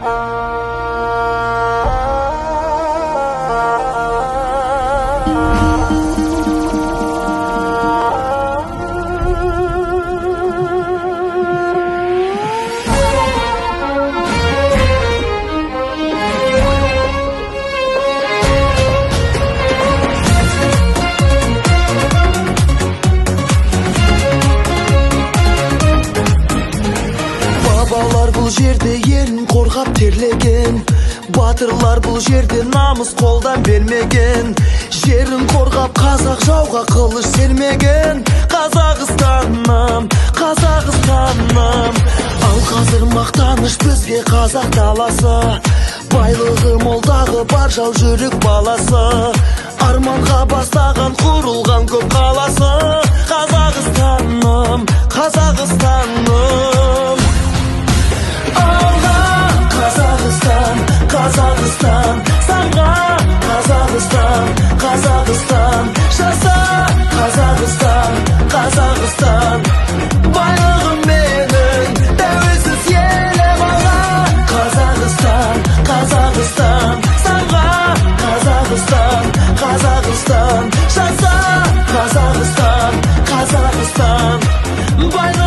Бабалар бұл жерде елін қорғап терлеген, батырлар бұл жерде намыс қолдан бермеген. Жерін қорғап қазақ жауға қылыш сермеген. Қазақстаным, Қазақстаным. Ал қазір мақтаныш бізге қазақ даласы, байлығы молдағы бар жау жүрек баласы. Арманға бастаған құрылған көп қаласы. Қазақстаным, Қазақстаным. Алға, Қазақстан, Қазақстан, самға, Қазақстан, Қазақстан, жаса, Қазақстан, Қазақстан. Байлығым менің, тәуелсіз елім, алға, Қазақстан, Қазақстан, самға, Қазақстан, Қазақстан, жаса, Қазақстан, Қазақстан. Байлығым